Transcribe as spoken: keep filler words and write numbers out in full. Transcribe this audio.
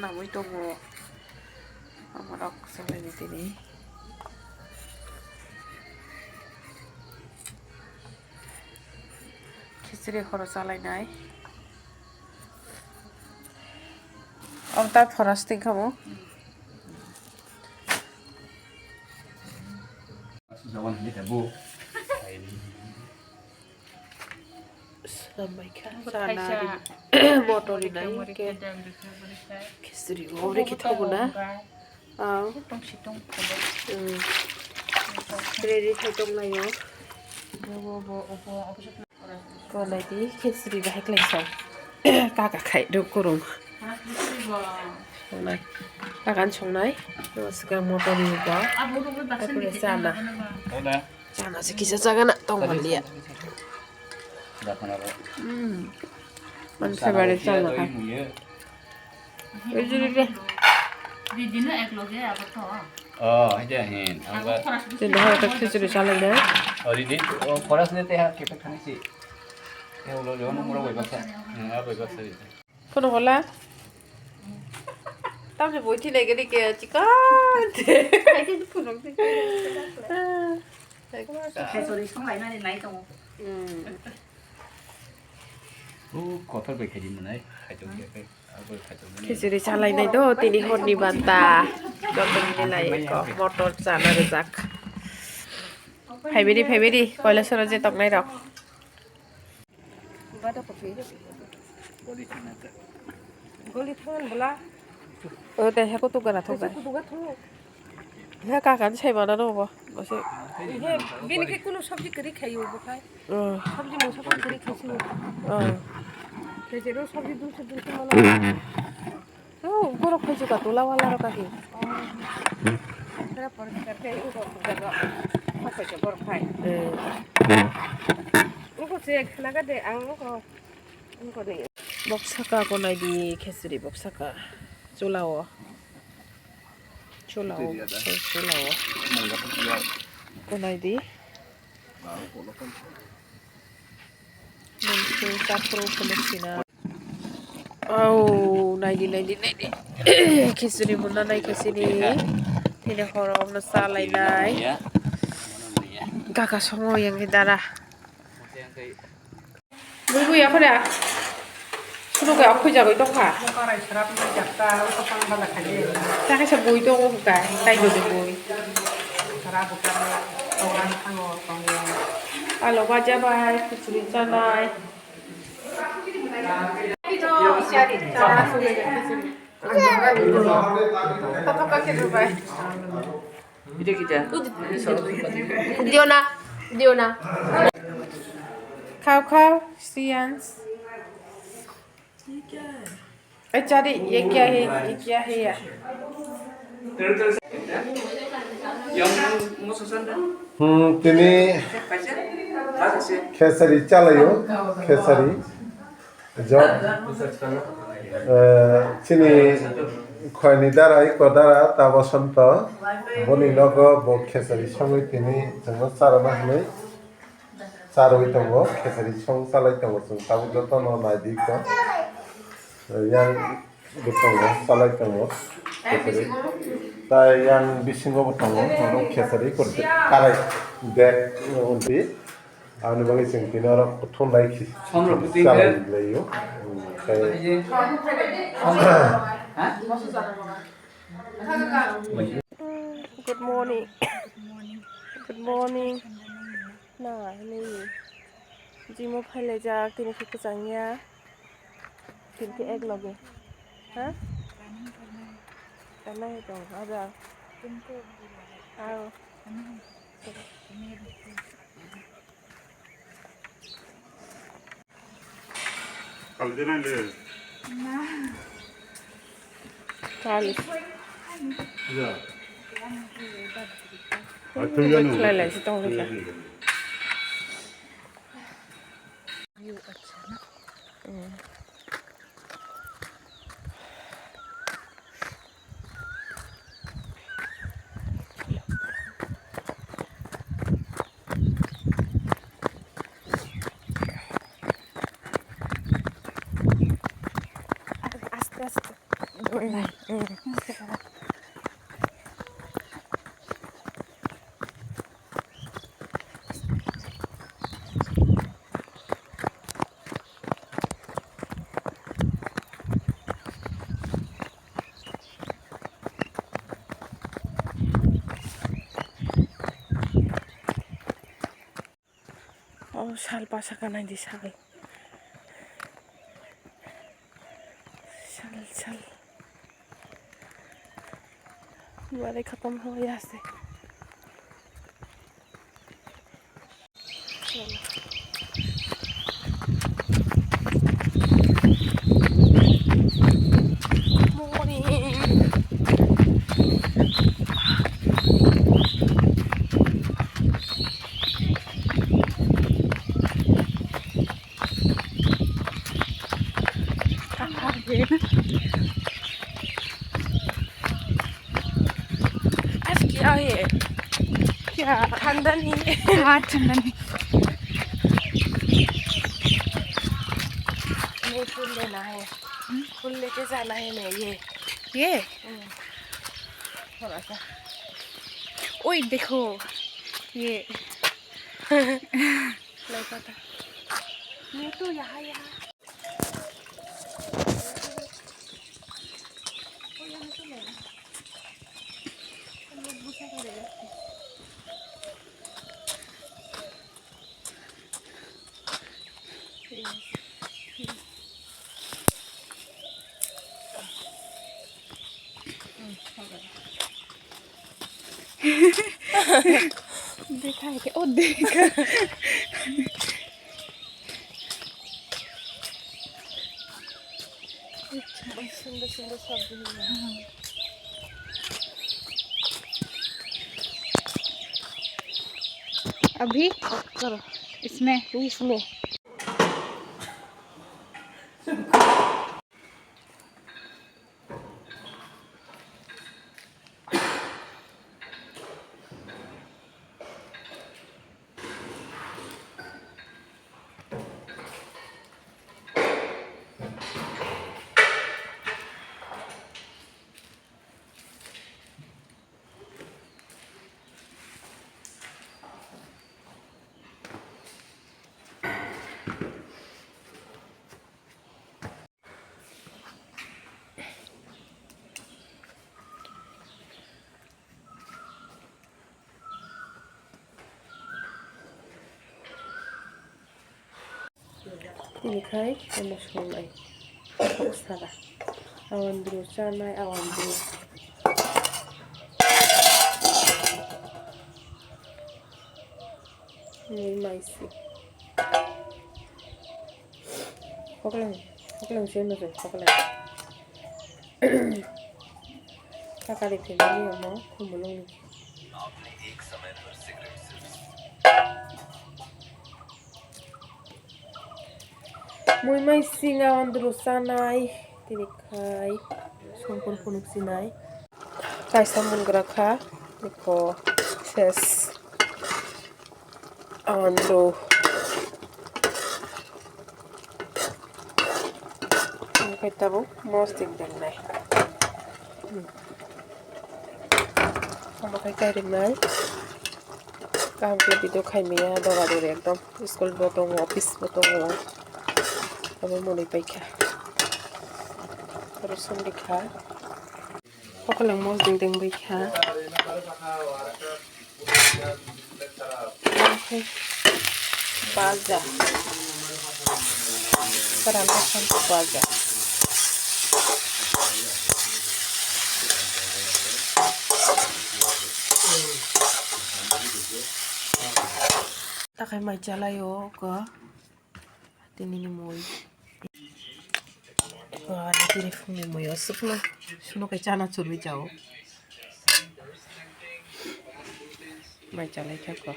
Namwi tongo. Amarok salai ni tini. Khichiri horo chalainai. Ang ta thoras twi khamu. Swnambaikha. Chana ri-, motor rinai khe khichiri o ri khe thogo na. Ah. Ready khai tong laio. Ko nai di khichiri bahai klai song. Kaka khai do kurung. Songnai. Kakan songnai. Swkang motor ni ba. Chana. Chana se kisa chagana tong manliya. Hmm. Man favorite chana kha. Ujuri de. Didi no ek loge abo to. Oh, haja hin. Abo. Te dahar ta khichiri chalai de. Oh, didi. Oh, khoras ne te ha kepek khani si. Te ulo le ono mura bai baksa. Hmm, abo bai baksa. Kono hola? Tamni boi thilai gani ke chikon. Khichiri songlai nani nai tongo. Hmm. O kotor bai khaidi manai, khaitong ya kai, abo khaitong nani. Khichiri chalai nai do, tini horni banta. Joto ni lai ko, motor chana rijak. Phaibedi, phaibedi, koila soro je toknai rok. Bada kopi. Goli thangan bela. O te heko tu gara thok. Kutu ga thok. He kakan sai mana no bo. Bose. He bini ke kuno sabji kari khayo bo khai. Hmm. Sabji mungsa ko kari khaisi. Hmm. Khejero sabji dulse dulse mana. Oh, borok khai juka tola wala rok kaki. Kera poriskar khe uko jaga. Hakoi se borok khai. Hmm. Uko se khnaga de ang uko. Uko ni. Bok saka ko nai di khesri bok saka. Chulao. Chulao. Chulao. Ko nai di. Nungkhe chaphuru phunuk sina. Au, naidi, naidi, naidi. Khichiri muna nai khe sini. Tini horo omno chalainai. Kaka songo yang dara. Bui bui akhore. Suru ke akhoi jagoi tongkha. Mo karai srap ni jakta, o sapang bala khaje. Ta kaisa bui tongo buka, tai dodi bui. Sara buka, tongan thango, tongo. Alo baja bai, khichiri chanai. Ito, siari, sara sulu khichiri. Apa kaki rupai? Diona, Diona. Khao khao, Sians. Ai chari, ye kya hai, ye kya hai ya? Hmm, tini khesari chalayo, khesari. Jok, eh, chini khoini dara, iko dara, ta Bosonto, boni nogo bo khesari songwi tini chwngno charwna hwnwi charwi tongo, khesari song chalai tongo chwng tabuk jotono naidi ko. Eh, yang bo tongo, chalai tongo, khesari. Tai yang bisingo bo tongo, oro khesari ko karai dek, eh, unti. Aboni bagwi chwng tini oro kuthum bai khe Somrok buting khe. Chalai laio. Tei Good morning. Good morning. Na, ni. Jimo phailaijak, tini khe kwchangya. Tini khe ek loge. Ha? Tanai tong, ada. Ao. Chalish. Khlai lai se tong rikha. Aste aste. Oh, sal bwsa ka nai di, sal. Sal, sal. Mare khatam ho ya se. आज क्या है? क्या? ठंडा नहीं है। हाँ, ठंडा नहीं। नहीं, फूल लेना है। हम्म? फूल लेके जाना है मैं, ये। ये? हम्म। थोड़ा सा। ओए, देखो, ये। नहीं पता। ये तो यहाँ, यहाँ। देखा है क्या? ओ, देखा। अच्छा। बहुत सुंदर सुंदर सब्जी है यहाँ। हाँ। अभी करो। इसमें। इसमें। Tini khai omo songnai kok sara. Awandru chanai, awandru. Mui maisi. Kokleng, kokleng sino se, kokleng. Kakari family omo, khumulung ni. Mui maisi awandru chanai, tini khai songkur phunuk sinai. Kaisa mungra kha, eko ses. Awandru. Omo khai tabuk mosdeng dengnai. Hmm. Omo khai kairingnai. Kaham khe video khaimaya, dora dori ekdom. School bo tongo, office bo tongo. Omo mwnwi paikha. Aro songwi kha. Kokoleng mosdeng deng bai kha. Baja. Karan kasan baja. Takai mai chalai o ko. Tini ni mui. Wah, tini phungni mui o sukno. Suno kai chana churwi chao. Mai chalai kha ko.